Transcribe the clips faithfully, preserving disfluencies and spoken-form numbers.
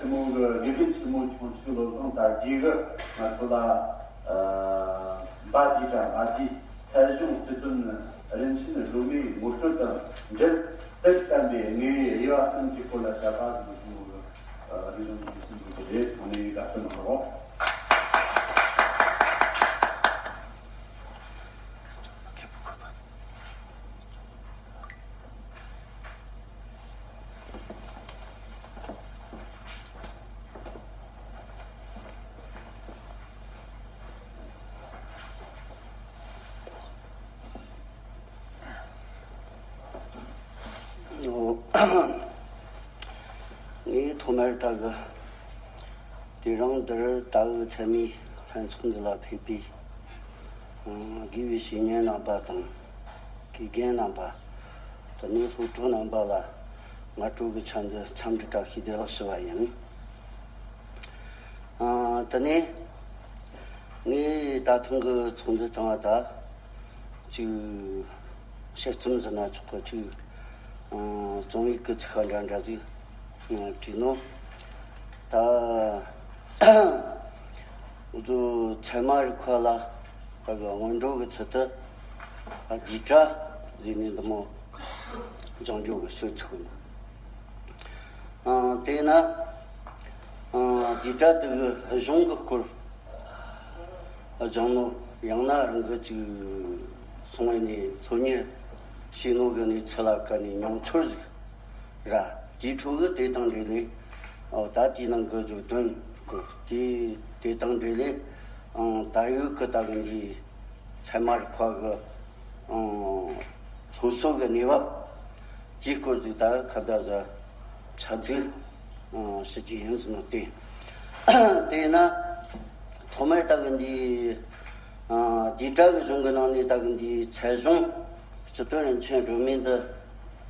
མོ་གི་དགེ་རྒན་ཆེན་མོ་ཆུང་ཆུང་བློ་བཟང་དར་རྒྱས་ཀྱིས་ང་ཚོ་ལ་ཨ་འབའ་རྒྱས་དང་འབའ་རྒྱས་ཚད་གཞུང་སྤྱི་དོན་རིན་ཆེན་སྒྲོན་མེའི་ངོ་སྤྲོད་དང་འབྲེལ་དཔེ་བསྟན་པའི་དངོས་ཡོད་དབྱེ་བ་གསུམ་གྱི་སྐོར་ལ་བཤད་པ་ཟིན་ཆུང་མོ་གི་ཨ་རིག་གཞུང་གི་སྲིད་འཛིན་གྱི་རེད། ཚང་མས་དགའ་བསུ་གནང་རོགས། ངས་ཐོག་མར་ད་གི་དེ་རིང་འདིར་ད་གི་ཚད་མའི་ལྷན་ཚོགས་འདི་ལ་ཕེབས་པའི་དགེ་བའི་བཤེས་གཉེན་རྣམ་པ་དང་། དགེ་རྒན་རྣམ་པ། དེ་ནས་སློབ་གྲོགས་རྣམ་པ་ལ་སྔ་དྲོ་གི་ཆ་འདི་འཚམས་འདྲི་བཀྲ་ཤིས་བདེ་ལེགས་ཞུ་བ་ཡིན། ཨ། དེ་ནས་ངས་ད་ཐེངས་གི་ཚོགས་འདུ་སྟེང་ད་ཅིག་ཕྱེད་རྩོམ་ཟེར་ན་ཆོག་གི། ཅིག་ཨ་རྩོམ་ཡིག་གི་ཚིག་འདྲ་འདྲ་ཟིག་བྲིས་ནོ། ད་འུ་ཚོ་ཚད་མ་རིག་པ་ལ་ད་གི་སྔོན་འགྲོ་གི་ཚུལ་དུ་ཨ་རྒྱུད་གྲྭ་ཟེར་ནས་འདི་མོ་སྦྱང་རྒྱུ་གི་སྲོལ་ཚུགས་ནོ། ཨ། དེས་ན་ཨ་རྒྱུད་གྲྭ་དེ་གི་གཞུང་གི་སྐོར་སྦྱང་ནོ། ཡང་ན་རང་གི་ཅིག་སོང་བའི་ནས་སློབ་གཉེར་བྱས་ནོ་གི་གནས་ཚུལ་ལ་ཁ་ནས་མྱོང་ཚོར་ཟིག་ར། དེའི་ཁྲོད་གི་དེ་དང་འབྲེལ་ནས་ཨོ་ད་དེའི་ནང་གི་བརྗོད་དོན་གི་དེ་དེ་དང་འབྲེལ་ནས་ཨང་ད་ཡོད་གི་ད་གི་འདི་ཚད་མ་རིག་པ་གི་ཨང་སློབ་གསོ་གི་གནས་བབ་དེའི་སྐོར་ཅིག་ད་ཁ་བརྡ་ཟ་ཆ་ཚིག་ཨང་ཞུ་རྒྱུ་ཡིན་ཟེར་ནོ། དེ་དེས་ན་ཐོག་མར་ད་གི་འདི་ཨང་རྒྱུད་གྲྭ་གི་གཞུང་གི་ནང་ནས་ད་གི་འདི་ཚད་གཞུང་སྤྱི་དོན་རིན་ཆེན་སྒྲོན་མེ་འདི་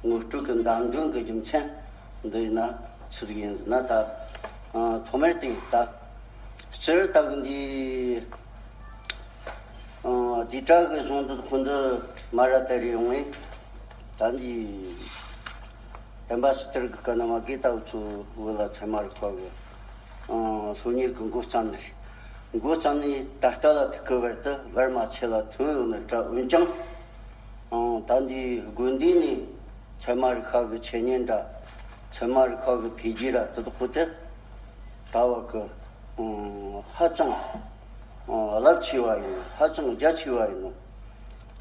ངོ་སྤྲོད་ཀྱི་འདམ་འདོན་གྱི་རྒྱུ་མཚན་འདི་ཡིན་ན་ཆི་ཟིག་ཡིན་ཟེར་ན། ད་ཨ་ཐོག་མར་དེ་ད་སྤྱིར་ད་གི་འདི་ཨ་རྒྱུད་གྲྭ་གི་གཞུང་འདི་ཁོ་འདི་མ་ར་ཏ་རེ་ཡོང་ངེ་ད་འདི་བསྟན་པ་སྲིད་དར་གི་སྐད་ནང་མ་གི་ད་འུ་ཚོ་བོད་ལ་ཚད་མ་རིག་པ་གི་ཨ་སློབ་གཉེར་གི་འགོ་བརྩམས་ནས་འགོ་བརྩམས་ནས་ད་ལྟ་ལ་ཐུག་གི་བར་དུ་བར་མ་ཆད་ལ་ཐོན་ཡོད་ནི་འདྲ། འོན་ཀྱང་ཨང་ད་འདི་དགོན་སྡེ་ནས་ཚད་མ་རིག་པ་གི་འཆད་ཉན་འདྲ་ཚད་མ་རིག་པ་གི་འཕེལ་རྒྱས་ར་དེ་དག་ཁོ་དེ་ད་བ་གི་ཨང་ཧ་ཅང་ཨང་རླབས་ཆེ་བ་ཡིན། ཧ་ཅང་རྒྱ་ཆེ་བ་ཡིན་ནོ།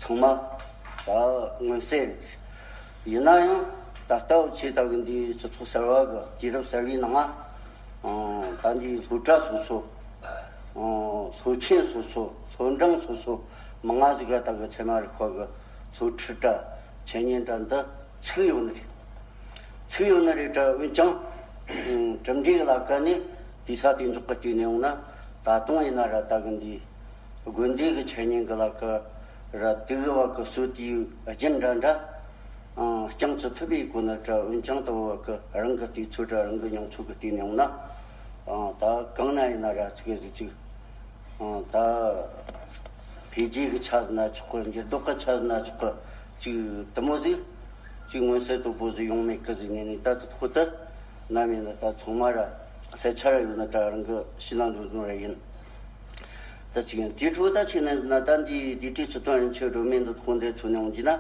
ཚང་མ་ད་མངོན་གསལ་རེད། ཡིན་ན་ཡང་ད་ལྟ་བ་ཆེ་ད་གི་འདི་སྤྱི་ཚོགས་གསར་བ་གི་དུས་རབས་གསར་བའི་ནང་ང་ཨང་ད་འདི་སློབ་གྲྭ་སོ་སོ། ཨང་སློབ་ཆེན་སོ་སོ། སློབ་འབྲིང་སོ་སོ་མང་ང་ཟིག་ག་ད་གི་ཚད་མ་རིག་པ་གི་སློབ་ཁྲིད་འདྲ་འཆད་ཉན་འདྲ་འདི་ཚུགས་ཡོད་ནི་རེད། ཚུགས་ཡོད་ནི་རེད་དྲ། འོན་ཀྱང་གྲུབ་འབྲས་ཀྱི་ལ་ཁ་ནས་དུས་ས་དེ་འཇོག་གི་བལྟས་ནས་ཡོང་ན་ད་དུང་ཡིན་ན་ར་ད་གི་འདི་དགོན་སྡེ་གི་འཆད་ཉན་གི་ལ་ཁ་ར་དུས་གི་བ་གི་སྲོལ་དེའི་རྒྱུན་འདྲ་འདྲ་ཨང་སྐྱོང་ཅི་ཐུབ་པའི་སྒོ་ནས་དྲ། འོན་ཀྱང་ད་བ་གི་རང་གི་དུས་ཚོད་དྲ་རང་གི་མྱོང་ཚོར་གི་བལྟས་ནས་ཡོང་ན་ཨང་ད་གང་ན་ཡིན་ན་ར་ཚིག་གི་ཟིག་ཅིག་ཨང་ད་འཕེལ་རྒྱས་ཀྱི་ཆ་ཟིག་ན་ཆོག་གི། འགྱུར་ལྡོག་གི་ཆ་ཟིག་ན་ཆོག་གི། ཅིག་དེ་མོ་ཟིག་ཅིག་མངོན་གསལ་དོད་པོ་ཟིག་ཡོང་མེད་གི་ཟིག་ནས་ནི་ད་དེ་ཐོག་ཏུ་ནམ་ཡིན་ན་ད་ཚང་མ་ར་གསལ་ཆ་ར་ཡོད་ན་ད་རང་གི་ཤི་ན་འདོད་འདུན་ར་ཡིན། ད་ཅིག་ཡིན་དེ་འཕྲོ་ད་ཕྱིན་ན་ན་ད་འདི་འདི་དུས་སྤྱི་དོན་རིན་ཆེན་སྒྲོན་མེ་འདི་ཐོག་འདི་ཚུར་ནས་འོང་གི་ན་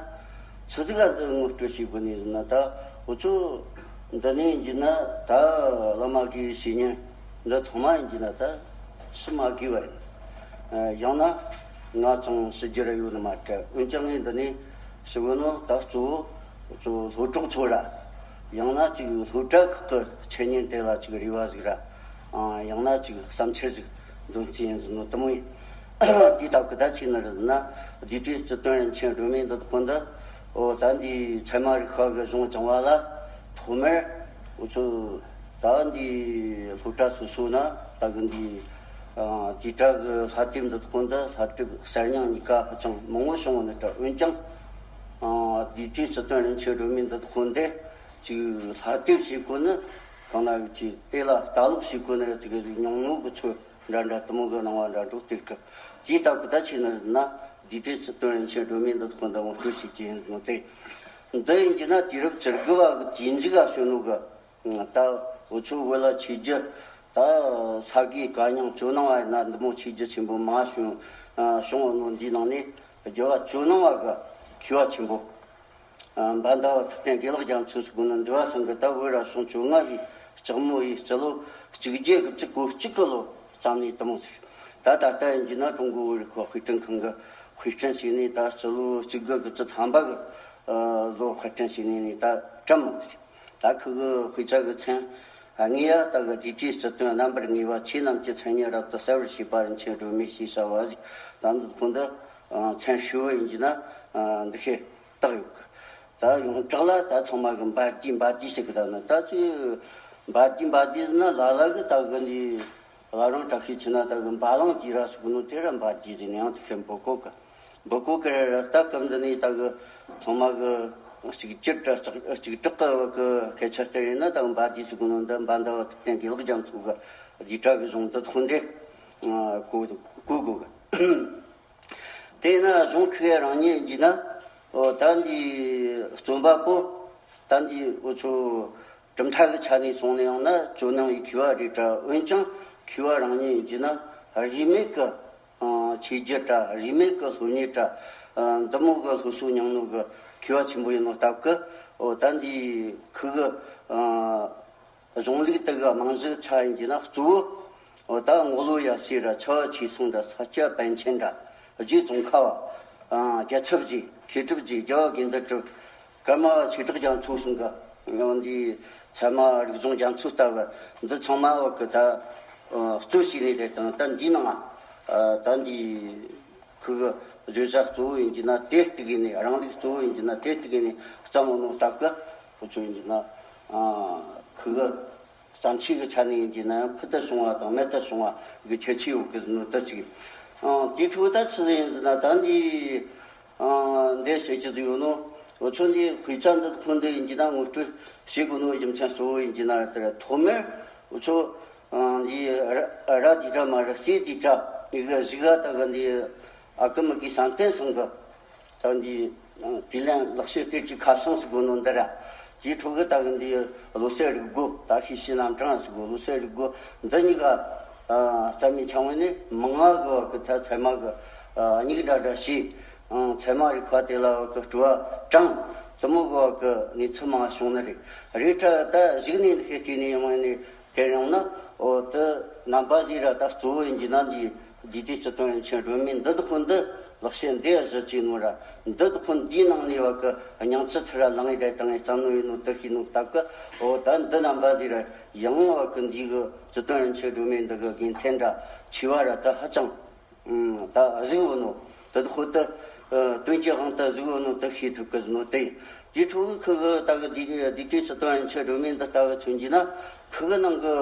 ཆི་ཟིག་ག་འདི་ངོ་སྤྲོད་བྱེད་དགོས་ནི་ཟིན་ན། ད་འུ་ཚོ་འདི་ནས་ཡིན་གྱི་ན་ད་བླ་མ་གི་བཤེས་གཉེན་འདི་ཚང་མ་ཡིན་གྱི་ན་ད་ཤི་མ་དགོས་པ་ཡིན། ཡང་ན་ང་ཚང་ཕྱི་རྒྱལ་ཡོད་ནི་མ་སྤྲད། འོན་ཀྱང་ངས་འདི་ནས་ཞུ་གི་ནོ་ད་གཙོ་བོ་གཙོ་བོ་སློབ་གྲོགས་ཚོ་ར། ཡང་ན་ཅིག་སློབ་གྲྭ་ཁག་གི་འཆད་ཉན་དེ་ལ་ཅིག་རེ་བ་ཟིག་ར། ཡང་ན་ཅིག་བསམ་འཆར་ཟིག་འདོན་རྩིས་ཡིན་ཟིན་ནོ་དེ་མོ་ཡིན། དེའི་སྟབས་ཀྱི་ད་ཅིག་ནི་རེད་ན་འདི་དུས་སྤྱི་དོན་རིན་ཆེན་སྒྲོན་མེ་འདི་དག་འདི་འོ་ད་འདི་ཚད་མ་རིག་པ་གི་གཞུང་སྦྱང་བ་ལ་ཐོག་མར་འུ་ཚོ། ད་འདི་སློབ་གྲྭ་སོ་སོ་ན་ད་གི་འདི་ཨ་རྒྱུད་གྲྭ་གི་ལྷ་དེབ་འདི་དག་འདི་ལྷ་དེབ་གསར་རྙིང་གཉིས་ཀ་ཧ་ཅང་མང་བོ་བྱུང་བ་ནི་འདྲ། འོན་ཀྱང་ཨ་འདི་དུས་སྤྱི་དོན་རིན་ཆེན་སྒྲོན་མེ་འདི་དག་འདི་ཅིག་ལྷ་དེབ་ཞིག་གོ་ནི་གང་ན་ཡོད་ཀྱི་དེ་ལ་ལྟ་ཀློག་ཞིག་གོ་ནི་ཅིག་ཉུང་ཉུང་གི་ཚོད་འདྲ་འདྲ་དེ་མོ་གི་སྣང་བ་འདྲ་འགྲོ་སྟེར་གི། དེའི་སྟབས་ཀྱི་ད་ཕྱིན་ན་འདི་དུས་སྤྱི་དོན་རིན་ཆེན་སྒྲོན་མེ་འདི་དག་འདི་ངོ་སྤྲོད་བྱེད་ཀྱི་ཡིན་ནོ་དེ། འདི་ཡིན་གྱི་ན་དུས་རབས་བཅུ་དགུ་བ་གི་དུས་མཇུག་ག་བྱོན་ནོ་གི། ད་ འུ་ཚོ་བོད་ལ་ཆོས་བརྒྱུད་ད་ས་དགེ་བཀའ་རྙིང་ཇོ་ནང་བ་ཡིན་ན་འདི་མོ་ཆོས་བརྒྱུད་ཆེན་པོ་མང་བྱུང་བྱུང་བ་ནོ། འདིའི་ནང་ནས་རྒྱལ་བ་ཇོ་ནང་བ་གི་མཁས་པ་ཆེན་པོ། འབའ་ཟླ་བ་ཐུབ་བསྟན་དགེ་ལེགས་རྒྱ་མཚོ་ཟེར་གོ་ནོ་འདི་བ་ཚང་གི་ད་བོད་རབ་བྱུང་བཅོ་ལྔ་པའི་ལྕགས་མོ་ཡི་སྤྱི་ལོ་གཅིག་བརྒྱད་དགུ་བཅུ་གོ་གཅིག་གི་ལོ་བརྩམས་ནས་དུ་མོ་ཟེར། ད་ད་ལྟ་ཡིན་གྱི་ན་ཀྲུང་གོ་བོད་རིག་པ་དཔེ་སྐྲུན་ཁང་གི་དཔེ་སྐྲུན་བྱས་ནས་ད་སྤྱི་ལོ་གཅིག་དགུ་དགུ་བཅུ་ཐམ་པ་གི་ལོ་དཔེ་སྐྲུན་བྱས་ནས་ནས་ད་བཀྲམ་མོ་ཟེར། ད་ཁུ་གི་དཔེ་ཆ་གི་མཚན་ཨ་ངེས་ཡ་ད་གི་བསྡུས་གྲྭའི་སྤྱི་དོན་རྣམ་པར་ངེས་པ་ཆོས་རྣམས་ཀྱི་མཚན་ཉིད་རབ་ཏུ་གསལ་བར་བྱེད་པ་རིན་ཆེན་སྒྲོན་མེ་ཞེས་བྱ་བ་ཟིག་ད་འདི་ཁོང་འདི་མཚན་ཧྲིལ་བོ་ཡིན་གྱི་ན་འདི་ཤེས་བཏགས་ཡོད་གི་ད་ཡོངས་གྲགས་ལ་ད་ཚང་མ་གི་འབའ་སྡེ་འབའ་སྡེ་ཟེར་གི་ད་ནི་ད་ཅི་འབའ་སྡེ་འབའ་སྡེ་ཟེར་ན་ལ་ལ་གི་ད་གི་འདི་ལ་རང་བཀྲ་ཤིས་ཆེ་ན་ད་གི་འབའ་ལང་གི་ར་ཟེར་གི་ནོ་དེ་ར་འབའ་སྡེ་ཟེར་ནི་ཡང་དེ་ཤེས་འབོ་གོ་གི་འབོ་གོ་གི་ར་ར་ད་སྐབས་འདི་ནི་ད་གི་ཚང་མ་གི་གཅིག་གྱུར་གྱི་གཅིག་གྲགས་གི་གི་སྐད་ཆ་སྟེར་ཡིན་ན་ད་གི་འབའ་སྡེ་ཟེར་གི་ནོ་འདི་འབའ་ཟླ་བ་ཐུབ་བསྟན་དགེ་ལེགས་རྒྱ་མཚོ་གི་བསྡུས་གྲྭ་གི་གཞུང་འདི་ཐོག་འདི་གོ་གོ་གོ་གི་དེས་ན་གཞུང་ཁག་རང་ཉིད་ཀྱིས་ན། འོ་ད་འདི་རྩོམ་པ་པོ་ད་འདི་འུ་ཚོ་གྲུབ་མཐའ་གི་ཆ་ནས་སོང་ནས་ཡང་ན་ཇོ་ནང་བའི་མཁས་པ་རེད་དྲ། འོན་ཀྱང་མཁས་པ་རང་ཉིད་ཀྱིས་ན་རིས་མེད་ཀྱི་ཆོས་བརྒྱུད་དྲ་རིས་མེད་ཀྱི་སློབ་གཉེར་དྲ་འདི་མོ་གི་སློབ་གསོ་མྱངས་ནོ་གི་མཁས་པ་ཆེན་པོ་ཡིན་ནོ་སྟབས་ཀྱིས། འོ་ད་འདི་ཁུ་གི་གཞུང་ལུགས་དེ་གི་རྨང་གཞི་ཆ་ཡིན་གྱི་ན་གཙོ་བོ། འོ་ད་མགོ་ལོག་ཡབ་སྲས་ར་ཆེ་བ་ཆོས་སེང་ར་ས་སྐྱ་པཎ་ཆེན་ར་རྗེ་ཙོང་ཁ་བ། རྒྱལ་ཚབ་རྗེ་མཁས་གྲུབ་རྗེ་རྒྱལ་བ་དགེ་འདུན་གྲུབ། ཀརྨ་པ་ཆོས་གྲགས་རྒྱ་མཚོ་གསུམ་གི་འོ་འདི་ཚད་མ་རིག་གཞུང་རྒྱ་མཚོ་ལྟ་བུ་འདི་ཚང་མ་བ་གི་ད་གཙོ་བྱས་ནས་རེད་དང་ད་འདི་ནང་ད་འདི། ཁུ་གི་བརྗོད་བྱ་གཙོ་བོ་ཡིན་གྱི་ན་དེ་ལྟ་གི་ནས་རང་ལུགས་གཙོ་བོ་ཡིན་གྱི་ན་དེ་ལྟ་གི་ནས་བརྩམས་ཡོད་ནོ་སྟབས་ཀྱིས་ཁོ་ཚོ་ཡིན་གྱི་ན་ཁུ་གི་བརྩམས་ཆོས་ཀྱི་ཆ་ནས་ཡིན་གྱི་ན་ཡང་ཕུལ་དུ་བྱུང་བ་དང་མེད་དུ་བྱུང་བ་གི་ཁྱད་ཆོས་ཡོད་གི་ནོ་ད་ཅིག་དེ་ཁུ་ད་ཆི་ཟིག་ཡིན་ཟེར་ན་ད་འདི་འདི་བཤད་ཀྱི་ཟིག་ཡོད་ནོ། འུ་ཚོ་འདི་དཔེ་ཆ་འདི་ཁོ་འདི་ཡིན་གྱི་ན་ངོ་སྤྲོད་བྱེད་དགོས་ནོ་རྒྱུ་མཚན་གཙོ་བོ་ཡིན་གྱི་ན་དེར་ཐོག་མར་འུ་ཚོ། འདི་ར་ར་དེ་འདྲ་མ་ར་སེ་དེ་འདྲ་ཡི་གེ་གཞུག་ག་ད་གི་འདི་ཨ་ཀི་མི་ཀི་བསམ་གཏན་སོང་གི་ད་འདི་དྲིན་ལན་ལེགས་བཤད་གཏེར་གྱི་ཁ་བྱང་ཟེར་གོ་ནོ་འདི་ར་དེའི་ཁྲོད་གི་ད་གི་འདི་བློ་གསལ་རིག་སྒོ་ད་ཤེས་བྱའི་རྣམ་གྲངས་ཟེར་གོ་བློ་གསལ་རིག་སྒོ་འདི་གཉིས་ཀ་རྩ་མེད་འཆང་བ་ནི་མི་ང་གི་བ་གི་ད་ཚད་མ་གི་སྙིགས་འདྲ་འདྲ་བྱས་ཚད་མ་རིག་པ་དེ་ལ་བ་གི་སྤྲོ་བ་དྲངས་དུ་མོ་གི་བ་གི་གནས་ཚུལ་མང་བ་བྱུང་ནི་རེད། རེད་དྲ་ད་གཞུག་ནས་འདི་ཤེས་བལྟས་ནས་ཡོང་བ་ནི། དེ་ཡང་ན་འོ་དེ་རྣམ་པ་ཟིག་ར་ད་གཙོ་བོ་ཡིན་གྱི་ན་འདི་བསྡུས་གྲྭའི་སྤྱི་དོན་རིན་ཆེན་སྒྲོན་མེ་འདི་དག་ཁོ་འདི་ལེགས་བཤད་འདི་གཞི་བྱས་ནོ་ར་འདི་དག་ཁོ་འདིའི་ནང་ནས་བ་གི་སྙིང་ཚུལ་ཚུར་ར་ལངས་ཡི་དེ་དང་བསམ་ནོ་ཡིན་ནོ་དེ་ཤེས་ནོ་སྟབས་གི་འོ་ད་འདི་རྣམ་པ་ཟིག་ར་ཡང་བ་གི་འདི་གི་སྤྱི་དོན་རིན་ཆེན་སྒྲོན་མེ་འདི་གི་དགེ་མཚན་འདྲ་ཆེ་བ་ར་ད་ཧ་ཅང་ད་གཟིགས་འོ་ནོ་དེ་དག་ཁོ་ད་དོན་གྱི་དབང་དུ་གཟིགས་འོ་ནོ་དེ་ཤེས་ཐུབ་གི་ནོ་དེ་ཡིན། དེའི་ཁྲོད་ཁུ་གི་ད་གི་བསྡུས་གྲྭའི་སྤྱི་དོན་རིན་ཆེན་སྒྲོན་མེ་འདི་ལྟ་བུ་མཚོན་གྱི་ན་ཁུ་གི་ནང་གི་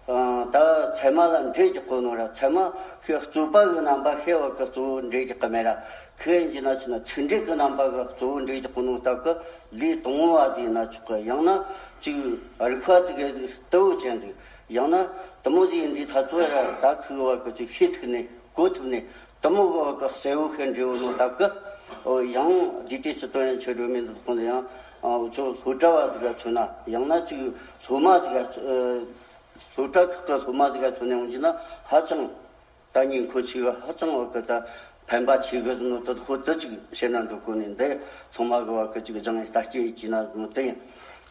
ད་ཚད་མ་ལ་འགྲེལ་རྒྱག་གོ་ནོ་ར་ཚད་མ་ཁོའི་རྩོད་པ་གི་རྣམ་པ་ཤེས་བ་གི་གཙོ་བོ་འགྲེལ་རྒྱག་གི་མེད་ར་ཁུ་ཡིན་གྱི་ན་ཆི་ན་ཚིག་འགྲེལ་གི་རྣམ་པ་གི་གཙོ་བོ་འགྲེལ་རྒྱག་གོ་ནོ་སྟབས་གི་ལས་དང་བོ་བ་ཟིག་ཡིན་ན་ཆོག་གི་ཡང་ན་ཅིག་རིག་པ་ཟིག་གི་ལྟ་བུ་ཅན་ཟིག་ཡང་ན་དུ་མོ་ཟིག་ཡིན་དུས་ད་ཚོད་ར་ད་ཁུ་གི་བ་གི་ཅིག་ཤེས་ཐུབ་ནས་གོ་ཐུབ་ནས་དུ་མོ་གི་བ་གི་གསལ་བོ་ཤེས་འགྲེལ་བོ་ནོ་སྟབས་གི་ཡང་བསྡུས་གྲྭའི་སྤྱི་དོན་རིན་ཆེན་སྒྲོན་མེ་འདི་དག་ནས་ཡང་འུ་ཚོ་སློབ་གྲྭ་བ་ཟིག་ག་མཚོན་ན་ཡང་ན་ཅིག་སློབ་མ་ཟིག་ག་སློབ་གྲྭ་ཁག་གི་སློབ་མ་ཟིག་ག་མཚོན་ན་ཡོང་གྱི་ན་ཧ་ཅང་ད་ཉིན་མཁོ་ཆེ་གི་ཧ་ཅང་བ་གི་ད་ཕན་པ་ཆེ་གི་ནོ་དེ་ཧོ་དེ་ཅིག་བཤད་ན་འགྲོ་གོ་ནི་འདི་ཚང་མ་གི་བ་གི་ཅིག་སྦྱང་ཡི་ལྟ་སྐྱེ་ཡི་ཅི་ན་ནོ་དེ་ཡིན།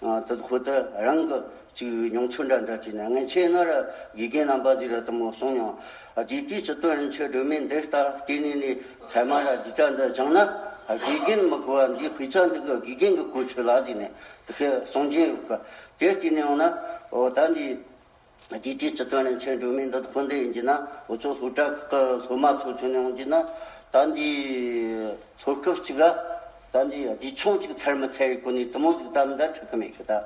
དེ་ཧོ་དེ་རང་གི་ཅིག་མྱོང་ཚོར་འདྲ་འདྲ་ཅིག་ནས་ངས་ཆེ་ན་ར་དགེ་རྒན་རྣམ་པ་ཟིག་ར་དུ་མོ་སོང་མྱོང་། བསྡུས་གྲྭའི་སྤྱི་དོན་རིན་ཆེན་སྒྲོན་མེ་འདི་ལྟ་བལྟས་ནས་ནི་ཚད་མ་ར་བསྡུས་གྲྭ་འདི་སྦྱངས་ན་དགེ་རྒན་མི་དགོས་པ་འདིའི་དཔེ་ཆ་འདི་གི་དགེ་རྒན་གི་གོ་ཆོད་ལ་ཟིག་ནས་དེ་ཁའི་གསུང་རྒྱུན་ཡོད་གི། དེ་བལྟས་ནས་ཡོང་ན་འོ་ད་འདི། བསྡུས་གྲྭའི་སྤྱི་དོན་རིན་ཆེན་སྒྲོན་མེ་འདི་དག་འདི་ཡིན་གྱི་ན་འུ་ཚོ་སློབ་གྲྭ་ཁག་གི་སློབ་མ་ཚོ་ཚོ་ནས་ཡོང་གྱི་ན་ད་འདི་སློབ་སྐབས་གཅིག་ག་ད་འདི་རྗེས་ཆུང་གཅིག་ཚར་མི་ཚར་བའི་སྒོ་ནས་དུ་མོ་ཟིག་ད་མི་འདྲ་ཁྲིད་གི་མེད་གི་ད།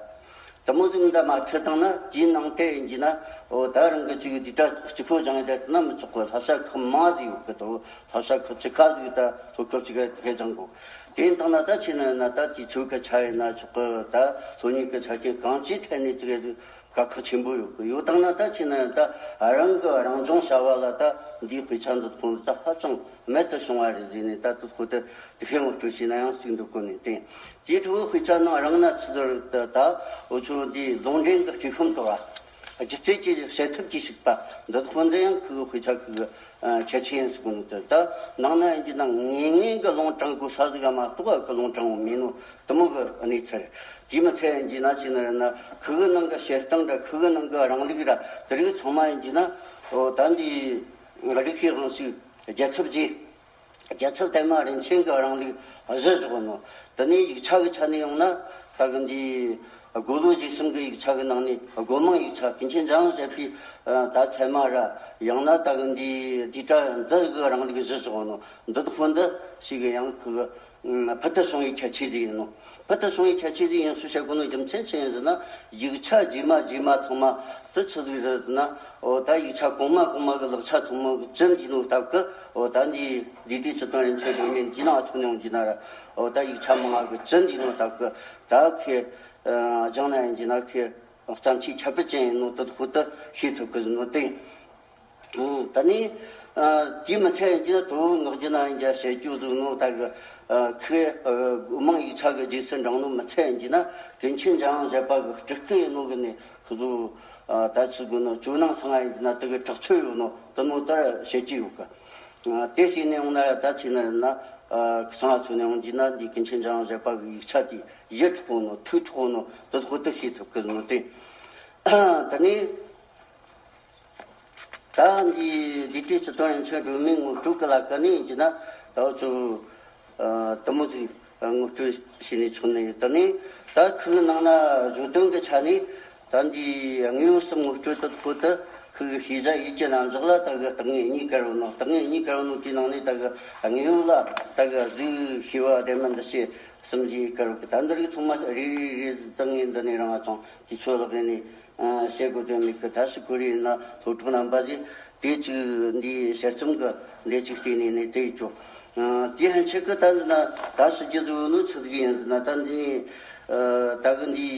དུ་མོ་ཟིག་མི་འདྲ་མ་ཁྲིད་བཏང་ན་དེའི་ནང་དེ་ཡིན་གྱི་ན་འོ་ད་རང་གི་ཅིག་བསྡུས་གྲྭ་གཅིག་པོ་སྦྱང་ཡི་ད་དེ་ན་མི་ཆོག་གི། བསླབ་བྱ་ཁག་མང་ཟིག་ཡོད་གི་དོ། བསླབ་བྱ་ཁག་བཅུ་ཁ་ཟིག་ད་སློབ་སྐབས་གཅིག་ག་དེ་སྦྱང་དགོས། དེ་ཡིན་བཏང་ན་ད་ཆེ་ན་ན་ད་དུས་ཚོད་གི་ཆ་ཡིན་ན་ཆོག་གི། ད་སློབ་གཉེར་གི་ཆ་རྐྱེན་གང་ཅིའི་ཐད་ནས་ཅིག་ཟིག་དཀའ་ཁག་ཆེན་པོ་ཡོད་གི། ཡོད་དང་ན་ད་ཆེ་ན་ད་རང་གི་རང་སྦྱོང་བྱ་བ་ལ་ད་འདིའི་དཔེ་ཆ་འདི་ཁོང་ད་ཧ་ཅང་རྨད་དུ་བྱུང་བ་རེད་ཟེར་ནས། ད་དུ་ཁོ་ད་དེ་ཤེས་ངོ་སྤྲོད་བྱས་ན་ཡང་སྲིད་འདུག་གོ་ནས་བསྟན། དེའི་ཁྲོད་དཔེ་ཆ་ནང་རང་ན་ཚུར་ད་ད་འུ་ཚོ་འདིའི་ལུང་འདྲེན་གྱི་སྐྱེ་ཁམས་དོར་བ། སྒྱུ་རྩལ་གྱི་བྱེད་ཐབས་ཀྱིས་ཕྱུག་པ་འདི་ཁོ་འདི་ཡང་ཁོའི་དཔེ་ཆ་ཁོའི་ཁྱད་ཆོས་ཡིན་ཟེར་གོ་ནོ་དེ། ད་ནང་ན་ཡིན་གྱི་ན་ངེས་ངེས་ཀྱི་ལུང་དྲངས་དགོས་ས་ཟིག་ག་མ་གཏོགས་ཁོ་ལུང་དྲངས་མེད་ནོ་དེ་མོ་གི་གནས་ཚུལ་རེད། དེ་མི་ཚད་ཡིན་གྱི་ན་ཆེ་ན་རེད་ན་ཁོ་གི་ནང་གི་བྱེད་སྟངས་ར་ཁོ་གི་ནང་གི་རིང་ལུགས་ར་དེ་རིགས་ཚང་མ་ཡིན་གྱི་ན། འོ་ད་འདི་རིགས་ཤེས་དབང་ཕྱུག་རྒྱལ་ཚབ་རྗེ། རྒྱལ་ཚབ་དར་མ་རིན་ཆེན་གྱི་རིང་ལུགས་གཞི་བཞག་ནོ། དེ་ནས་ཡིག་ཆ་གི་ཆ་ནས་ཡོང་ན་ད་གི་འདི་དགུང་ལོ་བཞི་གསུམ་གི་ཡིག་ཆ་གི་ནང་ནས་སྒོ་མང་ཡིག་ཆ་ཀུན་མཁྱེན་འཇམ་དབྱངས་བཞད་པའི་ད་ཚད་མ་ར། ཡང་ན་ད་གི་འདི་འདི་གྲ་འདི་གི་རིང་ལུགས་གཞི་བཞག་ནོ། འདི་དག་ཁོ་འདི་ཞིག་གི་ཡང་ཁོ་གི་ཕུལ་དུ་བྱུང་བའི་ཁྱད་ཆོས་ཟིག་ཡིན་ནོ། ཕུལ་དུ་བྱུང་བའི་ཁྱད་ཆོས་ཟིག་ཡིན་སུ་བཤད་གོ་ནོ་རྒྱུ་མཚན་ཆི་ཡིན་ཟེར་ན། ཡིག་ཆ་རྗེས་མ་རྗེས་མ་ཚང་མ་དེ་ཆི་ཟིག་རེད་ཟེར་ན། འོ་ད་ཡིག་ཆ་གོང་མ་གོང་མ་གི་ལེགས་ཆ་ཚང་མ་གི་བྲིས་འདི་ནོ་སྟབས་ཀི། འོ་ད་འདི་འདི་དུས་སྤྱི་དོན་རིན་ཆེན་སྒྲོན་མེ་འདི་ནང་ཚུད་ནས་འོང་གི་ན་ར། འོ་ད་ཡིག་ཆ་མང་ང་གི་བྲིས་འདི་ནོ་སྟབས་ཀི། ད་ཁེ་སྦྱང་ན་ཡིན་གྱི་ན་ཁེ་བརྩམས་ཆོས་ཁྱད་པར་ཅན་ཡིན་ནོ་དེ་ཁོ་དེ་ཤེས་ཐུབ་གི་ཟེར་ནོ་དེ། ད་ནི་དེ་མི་ཚད་ཡིན་གྱི་ན་དོ་ངག་རྒྱུ་ན་ཡིན་གྱི་བཤད་རྒྱུ་ཟིག་ནོ་ད་གི། ཁོས་སྒོ་མང་ཡིག་ཆ་གི་རྗེས་སུ་འབྲངས་ནོ་མི་ཚད་ཡིན་གྱི་ན་ཀུན་མཁྱེན་འཇམ་དབྱངས་བཞད་པ་གི་སྤྲུལ་སྐུ་ཡིན་ནོ་གི་ནས་ཁོ་ཚོ་ད་ཚུལ་དགོས་ནོ་ཇོ་ནང་སང་ང་ཡིན་གྱི་ན་དེ་གི་གྲགས་ཚོད་ཡོད་ནོ་དེ་ནོ་ལྟར་བཤད་ཀྱི་ཡོད་གི། དེ་བྱས་ནས་འོང་ན་ད་ཆེ་ན་ན་ཁ་སང་ཚོ་ནས་འོང་གྱི་ན་འདི་ཀུན་མཁྱེན་འཇམ་དབྱངས་བཞད་པ་གི་ཡིག་ཆ་དེ་ཡིད་འཕྲོག་ནོ་ཐུགས་འཕྲོག་ནོ་དེ་ཁོ་དེ་ཤེས་ཐུབ་གི་ནོ་དེ། ད་ནི། ད་འདི་འདི་དུས་སྤྱི་དོན་རིན་ཆེན་སྒྲོན་མེའི་ངོ་སྤྲོད་ཀྱི་ལ་ཀ་ནས་ཡིན་གྱི་ན་ད་འུ་ཚོ་དེ་མོ་ཟིག་ངོ་སྤྲོད་བྱས་ནས་ཆོག་ནི་ཡོད། ད་ནི་ད་ཁོའི་ནང་ན་བཟོ་དོན་གྱི་ཆ་ནས་ད་འདི་དངོས་ཡོད་གསུམ་ངོ་སྤྲོད་དུ་ཁོ་ད་ཁོ་གི་ཤེས་བྱ་ཡིད་ཀྱི་རྣམ་གཞག་ལ་ད་གི་རྟགས་ངན་གཉིས་བཀར་བ་ནོ། རྟགས་ངན་གཉིས་བཀར་བ་ནོ་དེའི་ནང་ནས་ད་གི་དངོས་ཡོད་ལ་ད་གི་གཟུགས་ཤེས་པ་ལྡན་མིན་འདུ་བྱེད་གསུམ་ཞེས་བཀར་བ་གི། ད་འདི་རིགས་ཚང་མ་རེ་རེ་རེ་རེ་རྟགས་ངན་འདི་ནས་རང་བ་ཅུང་དུས་ཚོད་ལ་བརྟེན་ནས། བཤད་དགོས་དོན་མེད་གི། ད་སུ་ཁོ་རེ་ཡིན་ན་སློབ་གྲོགས་རྣམ་པ་ཞིག་དེ་གཅིག་འདིའི་ཞལ་རྩོམ་གི་འདི་གཅིག་བལྟས་ནས་ནས་དེ་ཡིན་ཆོག་དེ་ཡང་ཆེད་གི་ད་འདི་ན་ད་སུ་རྒྱུ་དུ་ནུ་ཚིག་ཟིག་ཡིན་ཟིན་ན་ད་འདི་ད་གི་འདི་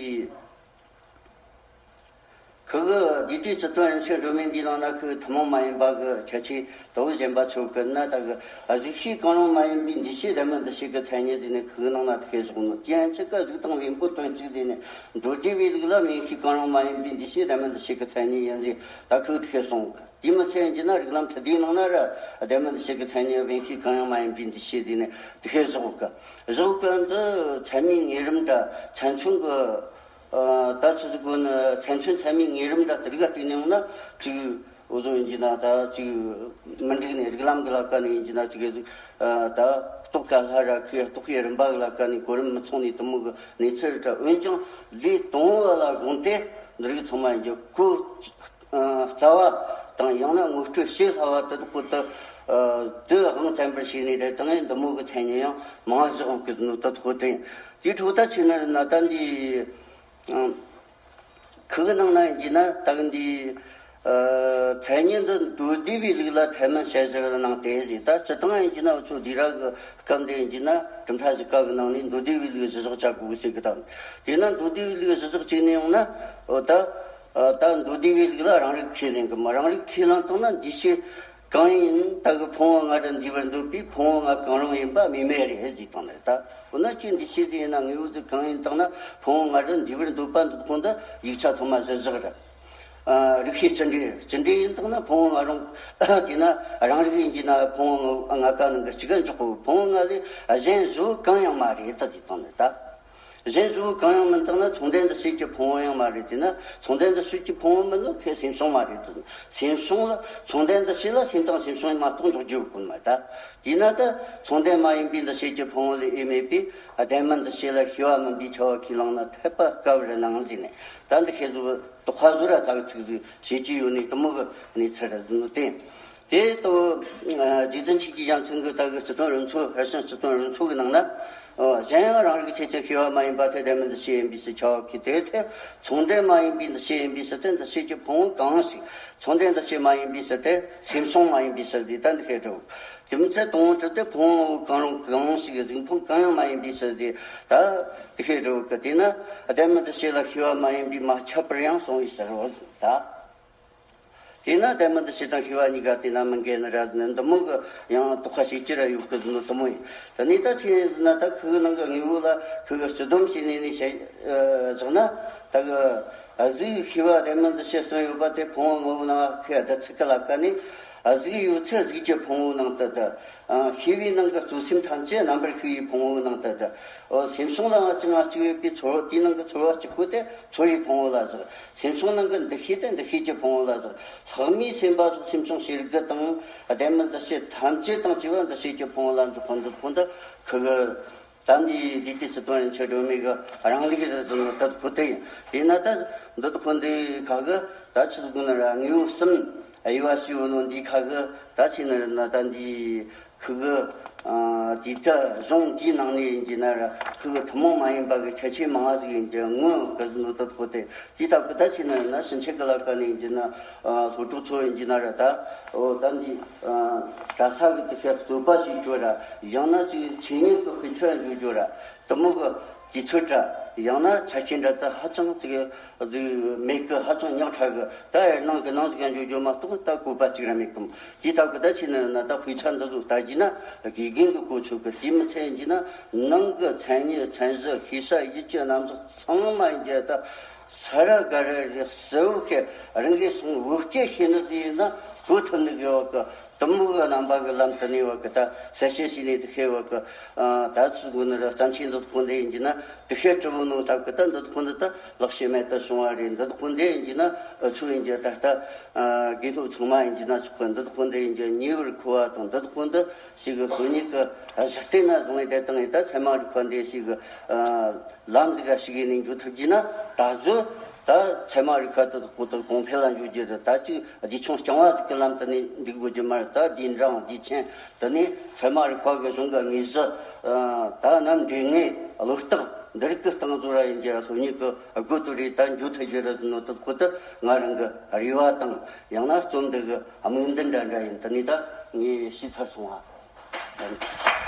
ཁུ་གི་འདི་དུས་སྤྱི་དོན་རིན་ཆེན་སྒྲོན་མེ་འདིའི་ནང་ན་ཁུ་ཐུན་མོང་མ་ཡིན་པ་གི་ཁྱད་ཆོས་དོ་གཞན་པ་ཚོ་གི་ན་ད་གི་གཟུགས་ཤེས་གང་རུང་མ་ཡིན་པའི་འདུས་བྱས་ལྡན་མིན་འདུ་བྱེད་ཀྱི་མཚན་ཉིད་ཟིན་ནས་ཁུ་གི་ནང་ན་དེ་གས་བཞག་ནོ། དེ་ཡང་ཆེད་གི་གཟུགས་དང་བེམ་པོ་དོན་གཅིག་ཟིན་ནས། མདོ་སྡེ་བའི་ལུགས་ལ་མིང་ཤས་གང་རུང་མ་ཡིན་པའི་འདུས་བྱས་ལྡན་མིན་འདུ་བྱེད་ཀྱི་མཚན་ཉིད་ཡིན་ཟེར་ད་ཁོས་དེ་གསུངས། དེ་མི་ཚད་ཡིན་གྱི་ན་རིགས་ལམ་ཁྲི་ལྡེའི་ནང་ན་ར་ལྡན་མིན་འདུ་བྱེད་ཀྱི་མཚན་ཉིད་མིང་ཤས་གང་རུང་མ་ཡིན་པའི་འདུས་བྱས་ཟེར་ནས་དེ་གསུངས་གི། གསུངས་གི་འདི་ཚད་མའི་ངེས་རིམ་འདྲ་ཚན་ཚོན་གྱི་ད་ཚོད་ཚོད་གོ་ནི་ཚན་ཚོན་ཚད་མའི་ངེས་རིམ་འདྲ་དེ་རིགས་ལ་བལྟས་ནས་ཡོང་ན་ཅིག་འུ་ཚོ་ཡིན་གྱི་ན་ད་ཅིག་མི་འགྲིག་ནས་རིགས་ལམ་གྱི་ལ་ཀ་ནས་ཡིན་གྱི་ན་ཅིག་ད་རྟོགས་ག་ལྷ་ར་ཁོས་རྟོགས་པའི་རིམ་པ་གི་ལ་ཀ་ནས་གོ་རིམ་མི་ཚང་ནས་དེ་མོ་གི་གནས་ཚུལ་རེད་དྲ། འོན་ཀྱང་ལས་དང་པོ་བ་ལ་དགོངས་ཏེ་འདི་རིགས་ཚང་མ་ཡིན་གྱི་གོ་རྩ་བ་དང་ཡང་ན་ངོ་སྤྲོད་བྱེད་སླ་བ་དེ་དག་པོ་དེ་དེ་དབང་བཙན་པར་བྱས་ནས་དེ་དང་འདི་མོ་གི་མཚན་ཉིད་ཡང་མང་བཞག་གི་ནོ་དེ་དག་དེ་དེའི་འཕྲོ་ད་ཆེ་ན་ན་ད་འདི། ཁུ་གི་ནང་ན་ཡིན་གྱི་ན་ད་གི་འདི་མཚན་ཉིད་འདི་མདོ་སྡེ་བའི་ལུགས་ལ་ཐལ་མིན་དཔྱད་གཞིར་གནང་སྟེ་ཟེར། ད་སྤྱི་བཏང་ཡིན་གྱི་ན་འུ་ཚོ་འདི་ར་གི་སྐབས་འདི་ཡིན་གྱི་ན་གྲུབ་མཐའ་བཞི་ཀ་གི་ནང་ནས་མདོ་སྡེ་བའི་ལུགས་གཞི་བཞག་བྱ་དགོས་ཟེར་གི། ད་དེས་ན་མདོ་སྡེ་བའི་ལུགས་གཞི་བཞག་བྱས་ནས་ཡོང་ན་འོ་ད་ད་མདོ་སྡེ་བའི་ལུགས་ལ་རང་རིག་ཁས་ལེན་གི་མ། རང་རིག་ཁས་ལེན་བཏང་ན་འདུས་བྱས་གང་ཡིན་ད་གི་ཕུང་པོ་ལྔ་སྒྲ་འདུས་པར་འདོད་པའི་ཕུང་པོ་ལྔ་གང་རུང་ཡིན་པ་དམིགས་མེད་རེད་ཟེར་བཏང་ནས། ད་འོ་ན་ཁྱོད་འདུས་བྱས་དེ་ཡིན་ན་དངོས་པོ་ཟིག་གང་ཡིན་བཏང་ན་ཕུང་པོ་ལྔ་སྒྲ་འདུས་པར་འདོད་པ་འདི་ཁོང་དུ་ཡིག་ཆ་ཚང་མ་གཞི་བཞག་རེད། རིགས་ཤེས་སྤྱི་འགྲོས། སྤྱི་འགྲོས་ཡིན་བཏང་ན་ཕུང་པོ་ལྔ་རུང་དེས་ན་རང་རིག་ཡིན་གྱི་ན་ཕུང་པོ་ལྔ་ཀ་ནང་གི་གཅིག་ག་འཇོག་གོ། ཕུང་པོ་ལྔ་ལས་གཞན་བཟོ་གང་ཡང་མ་རེད་ད་ཟེར་བཏང་ནས་ད། གཞན་བཟོ་བོ་གང་ཡང་མིན་བཏང་ན་མཚུངས་ལྡན་འདུ་བྱེད་ཀྱི་ཕུང་པོ་ཡང་མ་རེད། དེས་ན་མཚུངས་ལྡན་འདུ་བྱེད་ཀྱི་ཕུང་པོ་མིན་ནོ་ཁོས་སེམས་བྱུང་མ་རེད་དེ། སེམས་བྱུང་ལ་མཚུངས་ལྡན་འདུ་བྱེད་ལ་སེམས་དང་སེམས་བྱུང་མ་གཏོགས་འཇོག་རྒྱུ་ཡོད་ཀུན་མ་ད། དེས་ན་ད་མཚུངས་ལྡན་མ་ཡིན་པའི་འདུ་བྱེད་ཀྱི་ཕུང་པོ་ལས་དབྱེ་མེད་པས་ལྡན་མིན་འདུ་བྱེད་ལ་ཤེས་པ་མིན་པའི་ཁྱབ་པ་ཁས་བླངས་ན་འཐད་པ་དཀའ་བར་སྣང་ཟེར་ནས། ད་འདི་ཤེས་རྫོགས་དོགས་པ་བཟོ་ར་ཙག་ཚིག་ཟིག་བྱེད་ཀྱི་ཡོད་ནས་དེ་མོ་གི་གནས་ཚུལ་རེད་ནོ་དེ། དེ་ལྟ་བུ་རྗེ་བཙུན་ཆོས་ཀྱི་རྒྱལ་མཚན་གྱི་ད་གི་སྤྱི་དོན་རིམ་ཚོ་ཧེ་ཤང་སྤྱི་དོན་རིམ་ཚོ་གི་ནང་ན། ཨོ། གཞན་ཡང་རང་རིག་ཆོས་ཅན་ཤེས་པ་མ་ཡིན་པ་དེ་ལྡན་མིན་འདུ་བྱེད་ཡིན་པའི་ཕྱིར་ཁྱབ་པ་གི། དེ་ལྟར་མཚུངས་ལྡན་མ་ཡིན་པའི་འདུ་བྱེད་ཡིན་པའི་ཕྱིར་ཏེ། འདུ་བྱེད་ཀྱི་ཕུང་པོ་གང་ཞིག་མཚུངས་ལྡན་འདུ་བྱེད་མ་ཡིན་པའི་ཕྱིར་ཏེ། སེམས་བྱུང་མ་ཡིན་པའི་ཕྱིར་ཏེ། ད་འདི་སྐད་འགྲོ། རྒྱུ་མཚན་དང་པོ་དེ་ཕུང་པོ་གང་རུང་གང་ཞིག་གཟུགས་ཕུང་གང་ཡང་མ་ཡིན་པའི་ཕྱིར་ཏེ། ད་འདི་སྐད་འགྲོ་གི། དེས་ན་ལྡན་མིན་འདུ་བྱེད་ལ་ཤེས་པ་མ་ཡིན་པས་མ་ཁྱབ་པར་ཡང་གསུངས་པའི་ཕྱིར་རོ། ད། དེས་ན་ལྡན་མིན་འདུ་བྱེད་དང་ཤེས་པ་གཉིས་ཀ་དེས་ན་མི་འགལ་ནི་ར་ནི་འདི་མོ་གི་ཡང་དོགས་པ་བྱེད་ཀྱི་ར་ཡོད་གི་ནི་དེ་མོ་ཡིན། ད་ནི་ད་ཆི་ཡིན་ཟེར་ན། ད་ཁོ་གི་ནང་གི་དངོས་པོ་ལ་ཁོ་གི་སྤྱི་སྡོམ་བྱས་ནས་ནི་བཤད་བཞག་ན། ད་གི་གཟུགས་ཤེས་པ་ལྡན་མིན་འདུ་བྱེད་གསུམ་ཡོད་པ་དེ་ཕུང་པོ་ངོ་བོ་ནང་ཁོའི་བསྡུ་ཚུལ་གི་ལབ་ཀ་ནི། གཟུགས་ཡོད་ཚད་གཟུགས་ཀྱི་ཕུང་པོའི་ནང་དུ་བསྡུ། ཨ། ཤེས་པའི་ནང་གི་གཙོ་སེམས་ཐམས་ཅད་རྣམ་པར་ཤེས་པའི་ཕུང་པོའི་ནང་དུ་བསྡུ། འོ། སེམས་བྱུང་ལའང་ཅི་ང་གཅིག་ཡོད་པའི་ཚོར་བ་དེའི་ནང་གི་ཚོར་བ་གཅིག་པོ་དེ་ཚོར་བའི་ཕུང་པོ་ལ་བཞག། སེམས་བྱུང་ནང་གི་འདུ་ཤེས་དེ་འདུ་ཤེས་ཀྱི་ཕུང་པོ་ལ་བཞག། ལྷག་མའི་སེམས་པ་སོགས་སེམས་བྱུང་ཤེས་རིག་དང་ལྡན་མིན་འདུ་བྱེད་ཐམས་ཅད་དང་བཅས་པ་འདུ་བྱེད་ཀྱི་ཕུང་པོ་ལ་འཇོག་པ་འདི་ཁོ་འདི་ཁོ་གི། ཙམ་གྱིས་འདི་ལྟའི་ཚུལ་དོན་རིན་ཆེན་སྒྲོན་མེ་གི་རང་ལུགས་རེད་ཟེར་ནོ་ད་ཁོ་དེ་ཡིན། དེས་ན་ད་འདི་ཁོ་འདི་ཁ་གི་ད་ཆི་ཟིག་ན་ར་དངོས་པོ་གསུམ་དབྱེ་བ་ཕྱེ་ཡོད་ནོ་འདི་ཁ་གི་ད་ཆི་ན་ར་ན་ད་འདི་ཁོ་གི། ཨ། འདི་ད་གཞུང་འདིའི་ནང་ནས་ཡིན་གྱི་ན་ར་ཁོ་གི་ཐུན་མོང་མ་ཡིན་པ་གི་ཁྱད་ཆོས་མང་བ་ཟིག་ཡིན་གྱི་ངོ་གི་ཟེར་ནོ་ད་ཁོ་དེ། དེའི་སྟབས་ཀྱིས་ད་ཆི་ན་ར་ན་ཕྱིན་ཆད་གི་ལ་ཀ་ནས་ཡིན་གྱི་ན། ཨ། སློབ་ཕྲུག་ཚོ་ཡིན་གྱི་ན་ར་ད། འོ། ད་འདི། ཨ། གྲྭ་ས་གི་དེ་ཤེས་རྩོད་པ་བྱེད་རྒྱུ་ར། ཡང་ན་ཅིག་ཆོས་ཉིད་ཀྱི་དཔེ་ཆ་འཇོག་རྒྱུ་ར། དེ་མོ་གི་དུས་ཚོད་ར། ཡང་ན་ཆ་རྐྱེན་འདྲ་ད་ཧ་ཅང་ཅིག་ཅིག་མེད་གི། ཧ་ཅང་ཉག་ཕྲ་གི། ད་ཨེ་ནང་གི་ནང་ཟིག་ཡང་འཇོག་རྒྱུ་མ་གཏོགས་ད་བཀོད་པ་གཅིག་ར་མེད་གི། དེའི་སྟབས་ཀྱིས་ད་ཆི་ན་ར་ན་ད་དཔེ་ཆ་འདི་ཚོ་ལྟ་རྒྱུ་ན་དགེ་རྒན་གྱིས་གོ་ཆོད་གི། དེ་མི་ཚད་ཡིན་གྱི་ན་ནང་གི་མཚན་ཉིད་མཚན་གཞི་ཤེས་བྱ་ཡིད་ཀྱི་རྣམ་གཞག་ཚང་མ་ཡིན་གྱི་ད། ས་ར་ག་ར་རེ་གསལ་བོ་ཤེས། རང་གིས་སོང་བོད་སྐད་ཤེས་ནི་ཟིག་ཡིན་ན་གོ་ཐུབ་ནི་གི་བ་གི། དེ་མོ་གི་རྣམ་པ་གི་ལམ་དུ་ནས་བ་གི་ད་གསལ་བཤད་བྱས་ནས་དེ་ཤེས་བ་གི། ཨ། ད་ཚུལ་དགོས་ནི་ར་བརྩམས་ཆོས་འདི་ཁོ་འདི་ཡིན་གྱི་ན་དེ་ཤེས་གྲུབ་ནོ་སྟབས་གི། ད་འདི་ཁོ་འདི་ད་ལེགས་བཤད་མེད་དུ་བྱུང་བ་རེད། འདི་ཁོ་འདི་ཡིན་གྱི་ན་འུ་ཚོ་ཡིན་གྱི་ད་ལྟ། ཨ། དགེ་སློབ་ཚང་མ་ཡིན་གྱི་ན་ཆོག་གི། འདི་ཁོ་འདི་ཡིན་གྱི་ཉེ་བར་མཁོ་བ་དང་། འདི་ཁོ་འདི་ཞིག་གི་དོན་ཉིད་ཀྱི་གཞི་རྟེན་ན་བཟུང་བའི་དེ་དང་ཡིན། ད་ཚད་མ་རིག་པ་འདི་ཞིག་གི། ཨ། ལམ་ཟིག་ག་ཞུགས་ནས་འགྱོ་ཐུབ་རྒྱུ་ན། ད་གཟོད་ད་ཚད་མ་རིག་པ་དེ་དག་གོ་ཐུབ་གོང་འཕེལ་ལ་འགྱོ་རྒྱུ་རེད། ད་ཅིག་བདེ་ཆུང་རྐྱང་བ་ཟིག་གི་ལམ་དུ་ནས་འདུག་དགོས་རྒྱུ་མ་རེད། ད་བདེ་འབྲང་བདེ་ཆེན་དེ་ནས་ཚད་མ་རིག་པ་གི་གཞུང་གི་དངོས་གཞི། ཨ། ད་རྣམ་འགྲེལ་ངེས་བློ་རྟགས་འདི་རིགས་ཀྱི་སྟེང་ཚོ་ར་ཡིན་གྱི་སློབ་གཉེར་གི་སྒོ་དེ་རེད། ད་འགྱོ་ཐུབ་རྒྱུ་རེད་ནོ་དེ་ཁོ་ད་ང་རང་གི་རེ་བ་དང་། ཡང་ན་རྩོམ་འདི་གི་དམིགས་འདུན་འདྲ་འདྲ་ཡིན། དེ་ནས་ད་ངས་ཞུས་ཚར་སོང་བ།